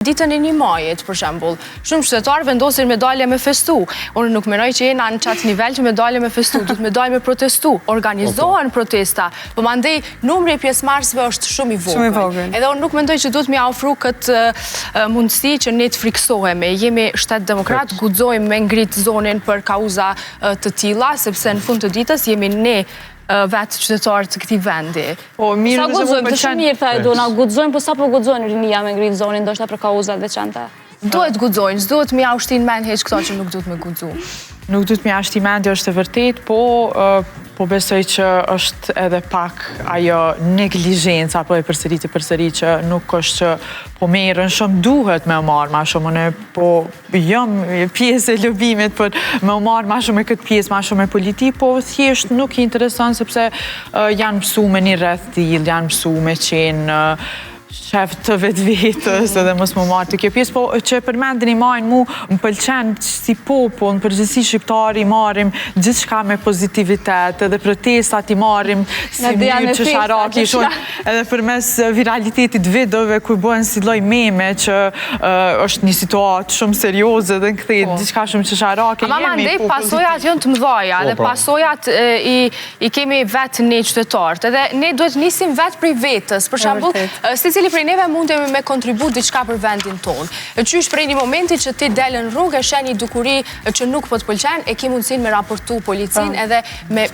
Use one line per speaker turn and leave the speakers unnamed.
Ditën e 1 majit, për shembull, shumë qytetarë vendosin me dalë me festu. Unë nuk mendoj që jena në qatë nivel që me dalë me festu, duhet me dalë me protestu. Organizohen protesta, po mandej numri i pjesëmarrësve është shumë i vogël.
Shumë i vogël.
Edhe unë nuk mendoj që duhet me ofru këtë mundësi që ne të friksohemi. Jemi shtet demokrat, guxojmë me ngrit zonin për kauza të tilla, sepse në fund të ditës jemi ne vetë qytetarë të këtij vendi.
Po, mirë,
Sa
nëse mu
guxojmë, të
pëlqen-
shumë mirë tha Edona, guxojmë, po sa po guxojnë rinia me ngrit zonin, ndoshta për kauza të veçanta.
Duhet guxojnë, s'duhet me ja u shti n'mend hiç këto që nuk duhet me guxu.
Nuk duhet me ja shti mendje, është e vërtet, po po besoj që është edhe pak ajo neglizhenca, apo e përsëriti përsëri që nuk është që po merren shumë, duhet me u marrë ma shumë, unë po jam pjesë e lobimit për me u marrë ma shumë me këtë pjesë, ma shumë me politikë, po thjesht nuk i intereson sepse janë mësu me një rreth tillë, janë mësu me qenë shef të vetvetës edhe mos më marrë të kjo pjesë, po që e përmendin i majnë mu, më pëlqen si popull, në përgjithësi shqiptari i marrim gjithçka me pozitivitet, edhe protestat i marrim si
Na dhe janë
mënyrë
me
që
festa,
sharaki
gjithçka.
shumë, edhe përmes viralitetit videove kur bëhen si lloj meme që është një situatë shumë serioze dhe në kthehet diçka shumë qesharake.
Ama
jemi
mandej
popull
pasojat janë të mëdhaja
Po,
dhe
pra.
pasojat i kemi vetë ne qytetarët. Edhe ne duhet nisim vetë prej vetës. Për shembull, secili prej neve mundemi me kontribu diçka për vendin tonë. Qysh prej një momenti që ti del në rrugë e sheh një dukuri që nuk po të pëlqen, e ke mundësinë me raportu policinë edhe me